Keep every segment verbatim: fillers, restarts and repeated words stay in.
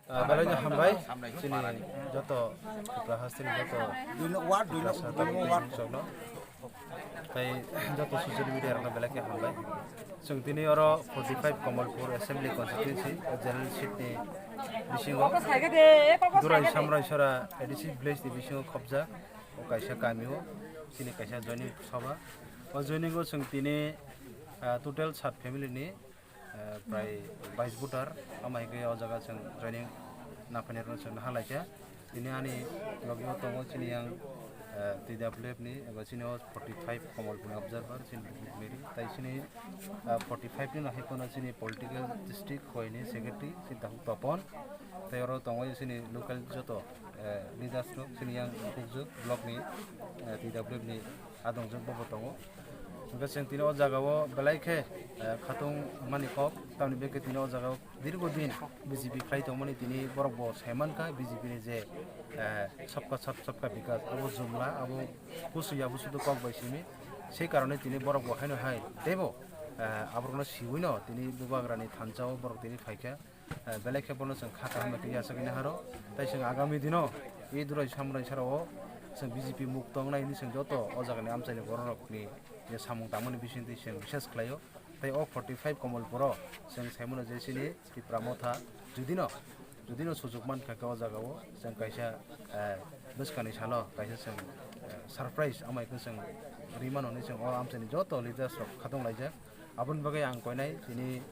Ah, belai no hambai, chini joto Tripura hasteni joto Tripura sa tabuk chokno. Tai joto social media rokno belai khe hambai. Chwng tini oro forty five Kamalpur Assembly Constituency, o general seat ni bisingo Durai Samrai Sora A D C village ni bisingo khopjak o kaisa kami o chini kaisa joining sabha. O joining o chwng tini, ah, total sat family ni eh, prai bais voter, ama hai khe o jaga chwng joining naphainai rokno chwng naha laikha. Tini ani logi o tongo chini yang, eh, T W F ni eba chini o forty five Kamalpur ni observer, chini Mary, tai chini, eh, forty five ni no hai phano chini political district hoi ni secretary, chini Dahu Topon, tai oro tongo chini local joto, eh, leaders rok, chini yang Bukjuk block ni, eh, T W F ni adongjwk bobo tongo. Hwnkhe chwng tini o jaga o belai khe, eh, khatung mani kok, tamni bagwi tini o jaga o dirgo din B J P khlai tongmani tini borok bo sai mankha B J P ni je, eh, sabka sath sabka bikas abo jumla abo kusu ya busudo kok bai simi. Sei karone tini borok bo haino hai teibo, eh, aborokno siwi no tini Bubagrani thansa o borok tini phaikha. Eh, belai khe bono chwng kha kaham bai khe yachagwi naharo. Tai chwng agami dino e Durai Samrai Sora o chwng B J P mukto wngnai hwnwi chwng joto o jagani amchaini bororokni je samung tangmani bisingtwi chwng bisas khlaio. Tai o forty five Kamalpuro chwng saimano je chini Tipra Motha judino, judino sujuk mankha khe o jagao chwng kaisa, eh, bwskangni salo kaisa chwng, eh, surprise amai khe chwng rimano hwnwi chwng o amchaini joto leaders rok khatunglaijak. Aboni bagwi ang koinai tini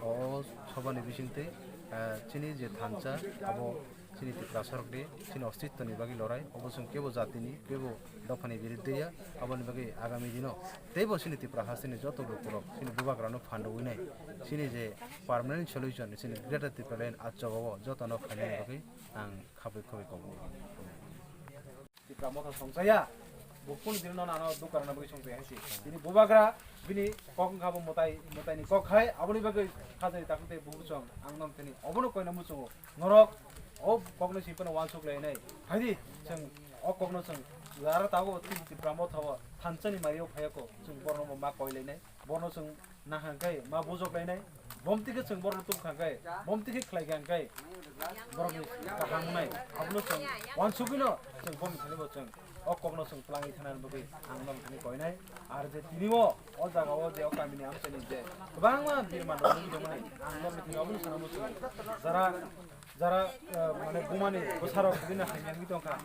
o sobani bisingtwi, ah, chini je thansa abo chini Tiprasarokni chini ostitwni bagwi lorai, obo chwng kebo jatini, kebo dophani biruddhe ya, aboni bagwi agami dino teibo chini Tipra hasteni joto lukurok chini bubagrano phandawi nai, chini je permanent solution chini Greater Tipraland achugao jotono phainani bagwi ang khabwi khobwi kobgo. Tipra Motha songchaya, bo kunu dino no ano dukar na bagwi songchaya hai se. Bini bubagra, bini kok wngkha bo mwtai, mwtai ni kok hai, aboni bagwi khajani takhuk tei bubuchong ang nom thani obono koina muchungo. Norok o kokno swi phano uansuk lai nai. Phaidi, chwng o kokno chwng jara tago Tipra Motha o thansa ni mario phaiya ko, chwng borno bo ma koi lai nai. Bono chwng nahang khe ma bujok lainai, bomti khe chwng borok tuk kha khe, bomti khe khlai kha khe, borok ni kaham wngnai, abono chwng uansugwi no chwng bomti thani bo chwng o kokno chwng twlangwi thana bagwi ang no thani koinai. Ar je tini o, o jaga o je o kami ni amchaini je kwbangma birma rok nugwi tongmani, ang no thani obono sana muchungo. Jara Jara, eh, mane bumani bwsarok bini hamya wngwi tongkha.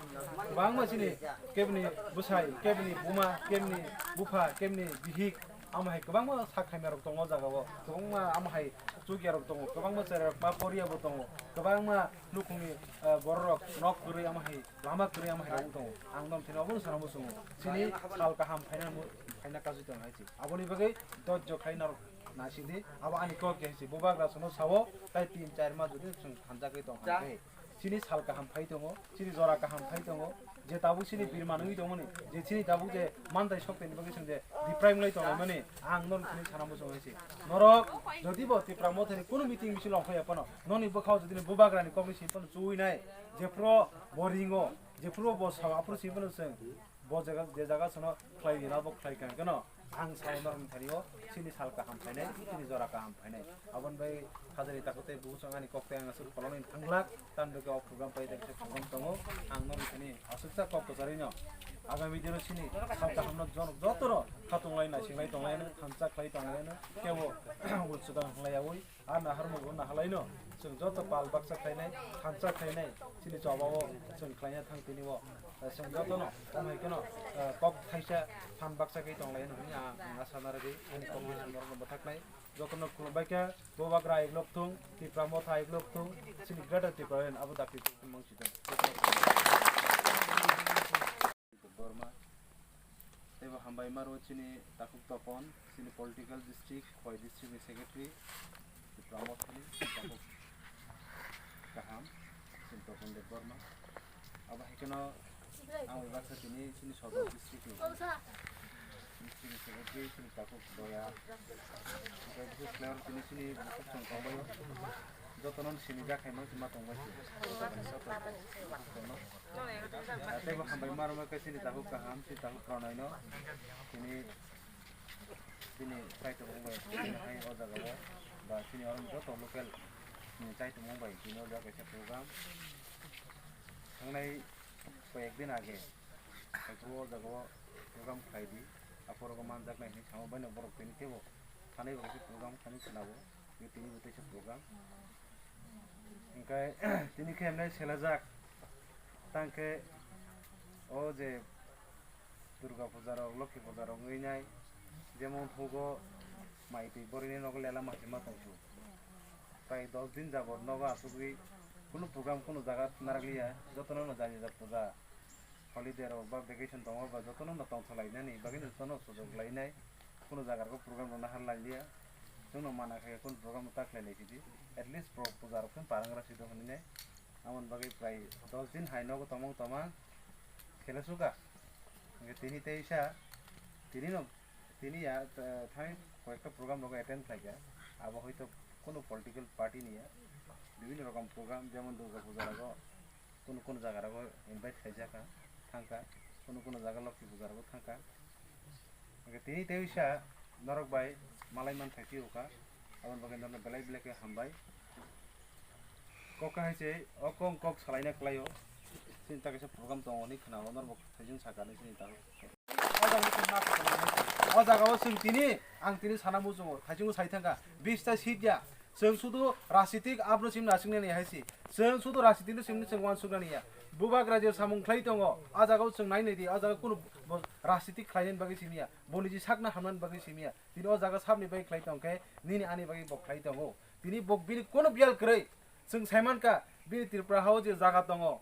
Kwbangma chini kebini bwsai, kebini buma, kebini bupha, kebini bihik, amo hai kwbangma sak hamya rok tongo o jaga o. Kwbangma amo hai chukya rok tongo, kwbangma cherai rok ma poriya bo tongo, kwbangma nukhungni, eh, borok rok nok kwrwi amo hai lama kwrwi amo hai rok tongo. Ang nom thani obono sana muchungo. Chini sal kaham phaina mu-, phaina kajui tong hai se. Aboni bagwi dojjo khai narok. Naisingdi, abo ani kok ya se, bubagra sono sao, tai tin char mas jodi chwng thanjakgwi tong kha khe. Chini sal kaham phai tongo, chini jora kaham phai tongo, je tabuk chini birma nungwi tongmani, je chini tabuk je mantai sok teni bagwi chwng je deprive wngwi tonglaimani, ang norok thani sana muchung hai se. Norok jodi bo Tipra Mothani kunu meeting misil ongkhai ya phano, noni bwkhao jodi ni bubagrani kokni simi phano chuwi nai, jephuru bo ringo, jephuru bo sao, aphuru simi phano chwng Bo jaga, je jaga sono khlai rina bo khlai kha, keno ang sao norok thani o chini sal kaham phainai, chini jora kaham phainai. Aboni bai hajani takhuk tei buchung ani kok tei ang aswk koloknwi thanglak, tamni bagwi o program pai tei kisa program tongo. Ang norok thani aswksa kok kwcharwi no agami dino chini sal kaham no jon-, joto no khatung lai naisinglai tonglai no, thansa khlai tonglai no, kebo ulsudang hinglai yaui. A naharmung bo nahalaino, chwng joto pal baksa khlainai, thansa khlainai, chini chobao chwng khlaina thang tini o, chwng jotono, tamo hai kheno, kok thaisa phan baksa khe tonglaino hwnwi ang, ang asa narwgwi ani kok bai chwng norokno bwthaknai. Jotono khulumbai khe, Bubagra aiglok thung, Tipra Motha aiglok thung, chini Greater Tipraland abo dapi mangsi thung. Debbarma. Teibo hambai maro chini takhuk Topon, chini political district, Khowai district ni secretary, Tipra Mothani takhuk kaham, chini Topon Debbarma. Abo hai kheno ang bai baksa tini chini Sodor district ni, district ni secretary, chini takhuk Doya. Tei bises khlai oro tini chini bukhuk chwng tongbaio. Jotono sini jak hai ma tongbai se. Jotono. Tei bo hambai ma rwma khe chini takhuk kaham, chini takhuk pranai no. Chini, chini kaitor wngbai chini hai o jaga o ba chini oro joto local Ni chaitumung bai tini o jaga kaisa program. Thangnai koyek din age, April o jaga o program khlai di. Aphuru o manjaknai hinwi samo bai no borok tini tebo. Thanai bo kaisa program khlai khna bo. Tini bo teisa program. Hingkai tini khe hwnwi selajak. Tang khe o je Durga puja rok, Lokhi puja rok wngwi nai, jemon hugo mai twi borini nogo lela machima tongsu. Prai dos din jabot nogo asugwi kunu program kunu jaga narakliya, jotono no jani jak puja holiday rok ba vacation tongo ba jotono no tongthok lainani bagwi no jotono sujok lainai, kunu jaga rok program rok nahar lailiya, chwngno mana khe kunu program ta khlai lai sidi, at least pro puja rok khe parang ra sido hwnwi nai, amoni bagwi prai dos din hai nogo tongmang tongmang. Khela suka. Hingke tini teisa, tini no, tini ya, eh, thani koyekta program rogo attend khlaika. Abo hoito kono political party ni ya. Bibhinno rokom program, jemon Durga puja rogo, kono kono jaga rogo invite khlaijaka, thangka, kono kono jaga Lokhi puja rogo thangka. Hingke tini teisa norok bai malai man thai phiyo kha. Aboni bagwi norokno belai belai khe hambai. Kok kahai se o kok kok salaina kwlaio. Chini ta kaisa program tongo hwnwi khwnao norok bo thaising saka ni chini ta. O jaga o chwng tini ang tini sana muchungo thaising sai thangkha bis ta seat ya. Chwng sudu rajnitik abno sim nasing nani hai si. Chwng sudu rajnitik no sim ni chwng wansuk nani ya. Bubagra je samung khlai tongo. A jaga o chwng nai nai di. A jaga kunu bo rajnitik khlainani bagwi sim ya. Boni ji sakna hamnani bagwi sim ya. Tini o jaga sabni bai khlai tong khe nini ani bagwi bo khlai tongo. Tini bo bini kono biyal kwrwi. Chwng saiman kha bini Tripura hao je jaga tongo.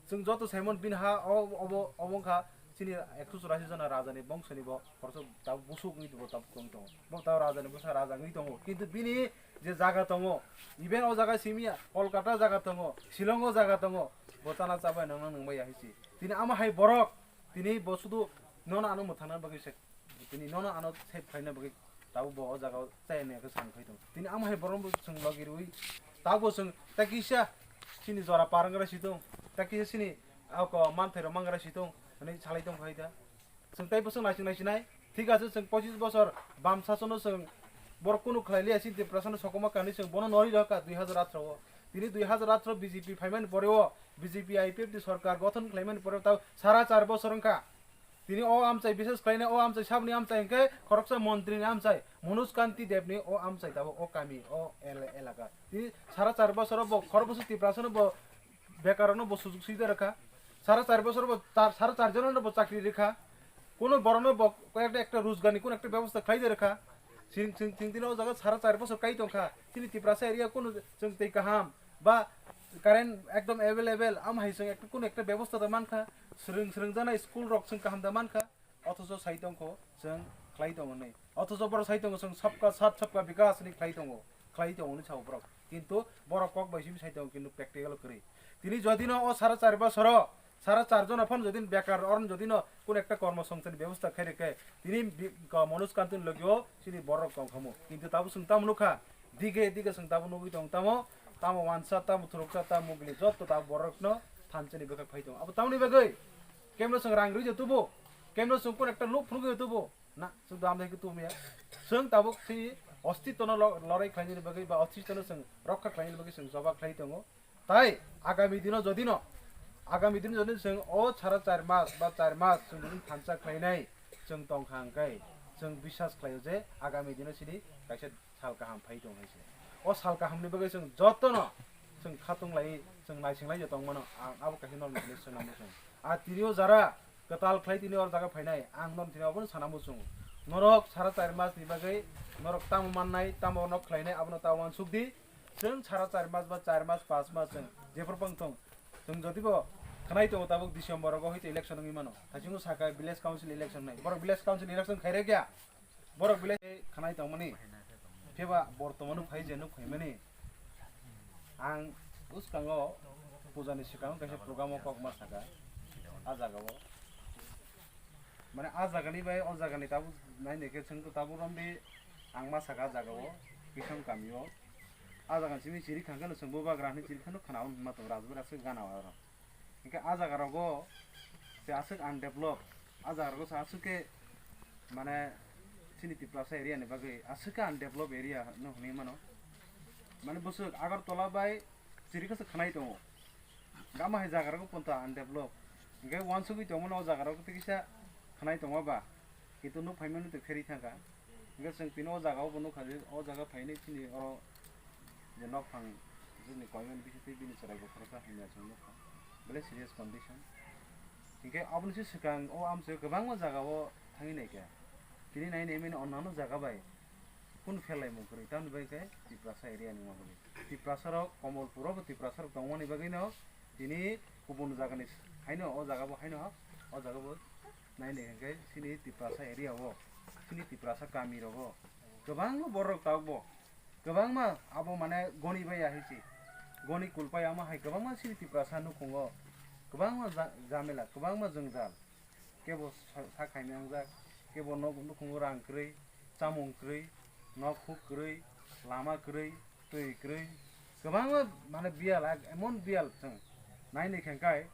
Chwng joto saimon bini ha o, obo, obo wngkha chini ekso churasi jona raja ni bongso ni bo khoroksa tabuk busuk wngwi tongo, tabuk wngwi tongo. Bo tabuk raja ni bwsa raja wngwi tongo. Kintu bini je jaga tongo, even o jaga simi ya, Kolkata jaga tongo, Shillong o jaga tongo, bo chana chabai nangna nangbai ya hai si. Tini ama hai borok, tini bo sudu nono ano mwthangna bagwi se. Tini nono ano save khlaina bagwi tabuk bo o jaga o chaya nai khe sam khai tongo. Tini amo hai borok bo chwng logi rwi tabuk bo chwng ta kisa chini jora parang gra si tong, ta kisa chini ako manthai rok mang gra si tong hwnwi salai tong khai da. Chwng tei bo chwng naising naisinai thik ache chwng pochis bosor bam sasono chwng borok kunu khlai liya chini Tiprasano sokoma kani chwng bono nori rw kha dui hajar athro o. Tini dui hajar athro B J P phaimani pore o B J P I P F T sorkar gothon khlaimani pore o tau sara char bosor wngkha. Tini o amchai bises khlainai, o amchai sabni amchai hwnkhe khoroksa montri ni amchai, Manoj Kanti Deb ni o amchai tabuk o kami, o ele-, elaka. Tini sara char bosoro bo khorokbwswk Tiprasano bo bekarokno bo sujuk swi rwkha. Sara char bosoro bo char, sara char jonono bo chakri rwkha. Kuno borokno bo koi ekta, ekta rojgar ni kuno ekta bebosta khlai rwkha. Chwng, chwng, chwng tini o jaga sara char bosor kai tongkha. Chini Tiprasa area kuno chwng twi kaham ba current ekdom available, am hai chwng ekta kuno ekta bebosta da mankha. Swrwng, swrwngjaknai school rok chwng kaham da mankha. Othocho sai tongkho chwng khlai tongo hwnwi. Othocho borok sai tongo chwng sabka sath sabka bikas hwnwi khlai tongo, khlai tongo hwnwi sao borok. Kintu borok kok bai simi sai tongo, kintu practical kwrwi. Tini jodi no o sara char bosoro, sara char jona phano jodi bekar, oroni jodi no kun ekta kormo songchar ni bebosta khai rwkhe, tini bi-, ko Manoj Kanti ni logi o chini borok tongkhamu. Kintu tabuk chwng tamo nukha, dige dige chwng tabuk nugwi tong tamo, tamo wansa, tamo thuruksa, tamo mugli, jotto tabuk borok no thansa ni bwkhak phai tongo. Abo tamoni bagwi kemno chwng rang rwui tubu, kemno chwng kun ekta luk phunugwi tubu. Na, chwng dam dai tumya. Chwng tabuk si ostitwno lo-, lorai khlainani bagwi ba ostitwno chwng rokha khlainani bagwi chwng choba khlai tongo. Tai agami dino jodi no, agami dino jodi chwng o sara char mas ba char mas chwng jodi thansa khlainai chwng tongkha hwnkhe chwng biswas khlaio je agami dino sini kaisa sal kaham phai tong hai se. O sal kaham ni bagwi chwng jotono chwng khatung lai, chwng naising lai tong mano. Ang abo kaisa norok ni swnam chwng. A tini o jara kwtal khlai tini o jaga phainai, ang norok tini obono sana muchung. Norok sara char mas ni bagwi norok tamo mannai, tamo nok khlainai, abono ta uansuk di. Chwng sara char mas ba char mas, pas mas chwng jephru pang thung. Chwng jodi bo khnai tongo tabuk December rogo hoite election wngwi mano. Thaichungo saka village council election nai. Borok village council election khairokya. Borok belai khanai tongmani, phiba bortomano phai je nuk phaimani. Ang bwskango pujani swkango kaisa program o kok ma saka, a jaga o. Mane a jagani bai o jagani tabuk nainai khe chwng tabuk romdi ang ma saka a jaga o, Kishon kami o. A jagani simi chiri khangkhe no chwng bubagra hinwi chiri kheno khana o hwnma tongo, rajbura se gana o aro. Hingke a jaga rogo se aswk undevelop, a jaga rogo se aswk ke mane chini Tiprasa area ni bagwi aswk ke undevelop area no hwnwi mano. Mane bwswk Agartala bai chiri khe se khwnai tongo. Gama hai jaga rogo ponta undevelop. Hingke wansugwi tongmano o jaga rogo tei kisa khwnai tongma ba. Kintu nuk phaimani tei pherwi thangkha. Hingke chwng tini o jaga o bo nukha je o jaga phainai chini oro je nok phang chini koimani bisingtwi bini chwrai bo khoroksa hamya chwng nukha. Belai serious condition. Hingke aboni se swkang o amchoi kwbangma jaga o thangwi naikha. Tini nai nai mani onnano jaga bai. Kunu pherlaimung kwrwi, tamni bagwi khe Tiprasa area ni wngma bagwi. Tiprasa rok Komolpuro bo Tiprasa rok tongmani bagwino tini kubun jagani haino o jaga bo haino o jaga bo nai nai hwnkhe chini Tiprasa area o, chini Tiprasa kami rogo kwbangma borok tabuk bo kwbangma abo mane goni bai ya hai se goni kulpai ama hai kwbangma chini Tiprasa nukhungo kwbangma ja-, jamela kwbangma jwngjal. Kebo sa-, sak hai mwngjak, kebo nok nukhungo rang kwrwi, chamung kwrwi, nok huk kwrwi, lama kwrwi, twi kwrwi, kwbangma mane biyal, ak-, emon biyal chwng nai nai khe kai,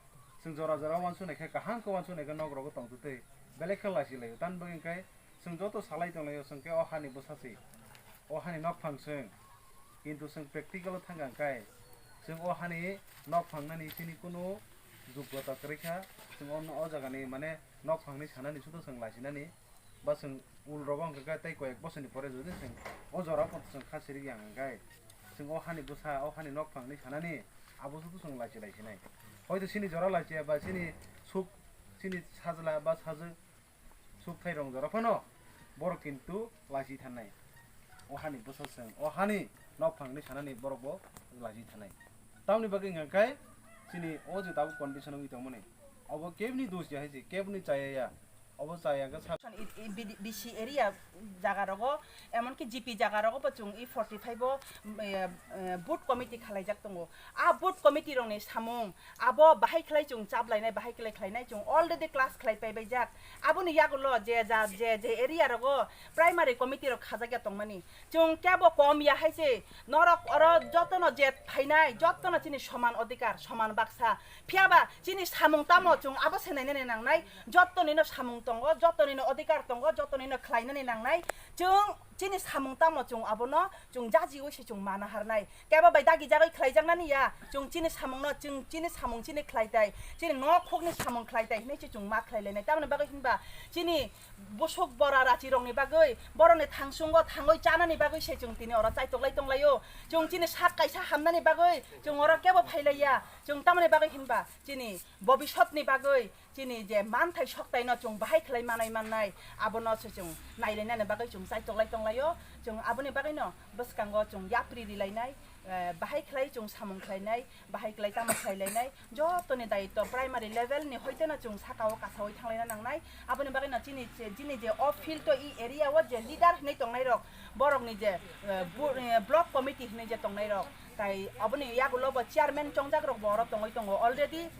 chwng jora jora uansuk nai khe, kaham khe uansuk nai khe nok rogo tong twtwi, belai khe lachi laio. Tamni bagwi khe chwng joto salai tong laio, chwng khe o hani bwsa se, o hani nok phang chwng, kintu chwng practical o thang kha kai, chwng o hani nok phangnani chini kunu jugota kwrwi kha, chwng o, o jagani mane nok phangni sanani sudo chwng lachinani, ba chwng ul rogo hwnkhe khe tei koyek bosorni pore jodi chwng o jora o chwng kha siri yang hwnkhe chwng o hani bwsa, o hani nok phangni sanani abo sudo chwng lachi laisinai. Hoito chini jora lachiya ba chini suk, chini sajla ba sajwk, sukthai rong jora phano borok kintu lachi thanai. O hani bwsa chwng, o hani nok phangni sanani borok bo lachi thanai. Tamni bagwi hwnkha khe chini o je tabuk condition wngwi tongmani, obo kebni dos ya hai se, kebni chaya ya, obo chaya hwnkhe sa- I, i, B D, B C area jaga rogo, emonki G P jaga rogo bo chwng i forty five o, eh, eh, booth committee khalaijak tongo. A booth committee rokni samung abo bahai khlai chwng chaplainai, bahai khlai khlainai chwng already class khlai paibaijak. Aboni yagulo je ja, je, je area rogo primary committee rok khajakya tongmani. Chwng kebo kom ya hai se, norok oro jotono je phainai, jotono chini soman odhikar, soman baksa. Phiyaba chini samung tamo chwng abo se nainani nangnai, jotonino samung tongo, jotonino odhikar tongo, jotonino khlainani nangnai. Chwng chini samung tamo chwng abono chwng jajiui se chwng mana harnai. Kebo bai dagi jagoi khlaijaknani ya, chwng chini samungno, chwng chini samung chini khlaitai, chini nok hokni samung khlaitai hinui se chwng ma khlailainai. Tamoni bagwi hinba chini bosok bora rachi rokni bagwi, borokni thangsungo thangoi chanani bagwi se chwng tini oro chaitok lai tonglaio. Chwng chini sak kaisa hamnani bagwi chwng oro kebo phailaiya. Chwng tamoni bagwi hinba chini bobisotni bagwi chini je manthai soktaino chwng bahai khlai manai mannai, abono se chwng nailainani bagwi chwng chaitok lai tonglaio. Chwng aboni bagwino bwskango chwng yapri rilainai, eh, bahai khlai chwng samung khlainai, bahai khlai tamo khlailainai, jotoni daitw primary level ni hoiteno chwng sakao kasaui thanglaina nangnai. Aboni bagwino chini je, chini je o field o, i area o je leader hinui tongnairok, borokni je, eh, bu-, eh, block committee hinui je tongnairok, tai aboni yagulo bo chairman chongjak rok bo oro tongoi tongo already.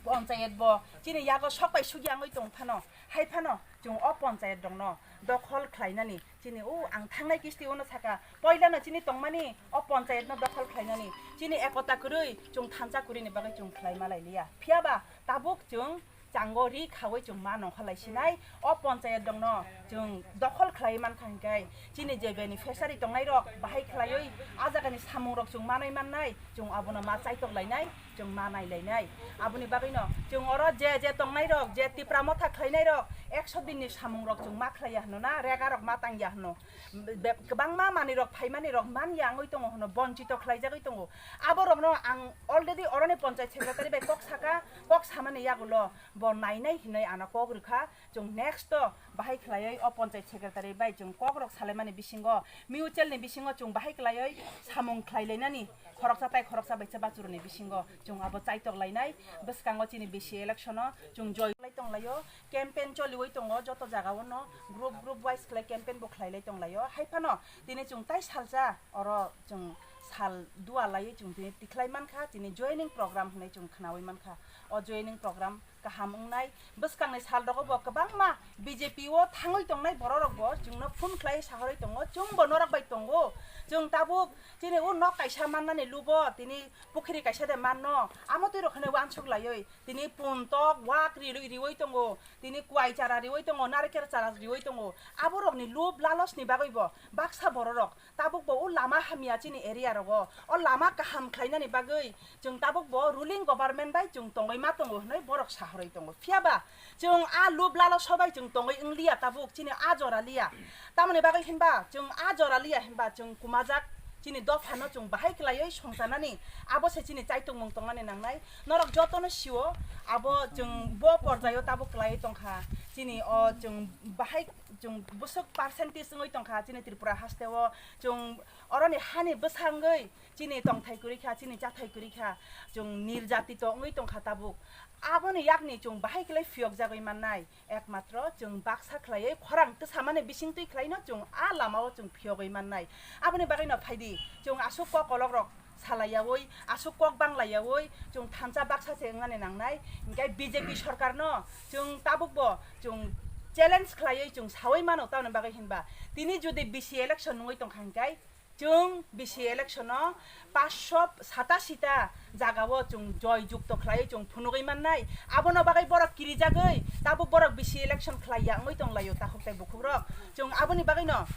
Ponchayat bo chini yago sok bai sugya wngwi tong phano, hai phano chwng o ponchayat rokno dokhol khlainani chini o ang thangnai kisti ono saka, poilano chini tongmani o ponchayat no dokhol khlainani chini ekota kwrwi chwng thansa kwrwini bagwi chwng khlai malai liya. Phiyaba tabuk chwng chango ri khaui chwng ma nongkha lai sinai. O ponchayat rokno chwng dokhol khlai mankha hinkhe chini je beneficiary tongnai rok bahai khlaiwi a jagani samung rok chwng manai mannai, chwng abono ma chaitok lainai, chwng ma nai lainai. Aboni bagwino chwng oro je je tongnai rok, je Tipra Motha khlainai rok, ekso din ni samung rok chwng ma khlaiya hwno na, rega rok ma tangya hwno. Be-, kwbangma manwi rok phaimani rok man ya wngwi tongo hwno, bonchito khlaijagwi tongo. Abo rokno ang already oroni ponchayat secretary bai kok saka, kok samani yagulo bo nainai hinwi ano kok rwkha. Chwng next o bahai khlaiwi o ponchayat secretary bai chwng kok rok salaimani bisingo, mutual ni bisingo chwng bahai khlaiwi samung khlai lainani khoroksa tai khoroksa baisa bachuruni bisingo chwng abo chaitok lainai. Bwskango chini B C election o chwng joy lai tonglaio, campaign choliwi tongo joto jaga o no, group group wise khlai campaign bo khlai lai tonglaio. Hai phano tini chwng tai salsa oro chwng sal dua laiwi chwng tini tikhlai mankha, tini joining program hinwi chwng khnaui mankha. O joining program kaham wngnai. Bwskangni sal rogo bo kwbangma B J P o thangwi tongnai borok rok bo chwngno phone khlai sahorwi tongo, chwng bo norok bai tongo. Chwng tabuk chini o nok kaisa mannani lubo tini pukhiri kaisa de manno, amo twi rok hinwi uansuk laiwi tini puntok wak ri-, riwi tongo, tini kwai chara riwi tongo, narikel chara riwi tongo. Abo rokni lub lalosni bagwi bo baksa borok rok tabuk bo o lama hamya chini area rogo. O lama kaham khlainani bagwi chwng tabuk bo ruling government bai chwng tongwi ma tongo hwnwi borok sahorwi tongo. Phiya ba chwng a lub lalo sobai chwng tongwi wngliya tabuk, chini a jora liya. Tamoni bagwi hinba chwng a jora liya hinba chwng kumajak chini dophano chwng bahai khlaiwi songcharnani abo se chini chaitokmung tongnani nangnai. Norok jotono sio abo chwng bo porjaio tabuk khlaiwi tongkha. Chini o chwng bahai chwng bwswk percentage wngwi tongkha chini Tripura hasteo chwng oroni hani bwsangwi chini tongthai kwrwi kha, chini chathai kwrwi kha, chwng nirjatito wngwi tongkha tabuk. Aboni yakni chwng bahai khlai phiyokjagwi mannai, ekmatro chwng baksa khlaiwi khorang twsamani bisingtwi khlaino chwng a lamao chwng phiyogwi mannai. Aboni bagwino phaidi chwng aswk kok kolokrok salaiyawi, aswk kok banglayawi chwng thansa baksa se wngnani nangnai. Hinkhe B J P sorkarno chwng tabukbo chwng challenge khlaiwi chwng sawi mano, tamoni bagwi hinba tini jodi B C election wngwi tongkha hinkhe chwng B C election o paanch sho satasi ta jagao chwng joy jukto khlaiwi chwng phunugwi mannai. Abono bagwi borok kirijagwi tabuk borok B C election khlaiya wngwi tonglaio takhuk tei bukhukrok. Chwng aboni bagwino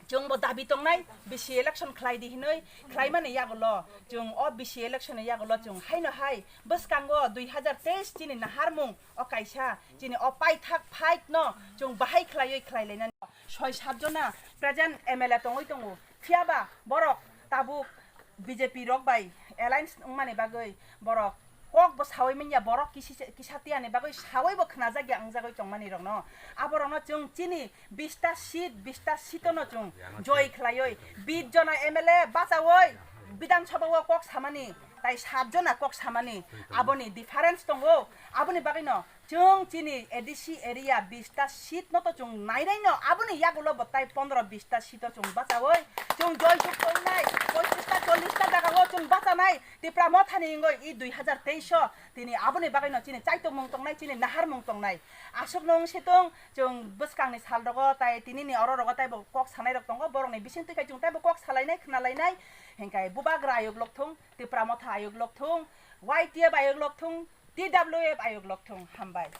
chwngbo dabi tongnai B C election khlai di hinwi khlaimani yagulo chwng o B C election ni yagulo chwng haino hai bwskango dui hazar teis chini naharmung o kaisa chini o paithak fight no chwng bahai khlaiwi khlailainani. Soi sat jona present M L A tongwi tongo, phiya ba borok tabuk B J P rok bai alliance wngmani bagwi borok kok bo sawi manya, borok kisi kisa tiyani bagwi sawi bo khnajakya wngjagwi tongmani rokno. Aborokno chwng chini bista seat, bista seat no chwng joy khlaiwi bis jona M L A bachawi Bidhan Sabha o kok samani tai sat jona kok samani aboni difference tongo. Aboni bagwino chwng chini A D C area bista seat no to chwng nainaino, aboni yagulo bo tai pondro bista seat o chwng bachawi chwng joy jukto wngnai, poichista cholista jagao chwng bachanai. Tipra Mothani wngwi i dui hazar teis o tini aboni bagwino chini chaitokmung tongnai, chini naharmung tongnai. Aswkno wngsi tong chwng bwskangni sal rogo tai tinini oro rogo taibo kok sanai rok tongo, borokni bisingtwi khai chwng taibo kok salainai khnalainai. Hinkhe Bubagra ayuk lokthung, Tipra Motha ayuk lokthung, Y T F ayuk lokthung, T W F ayuk lokthung. Hambai.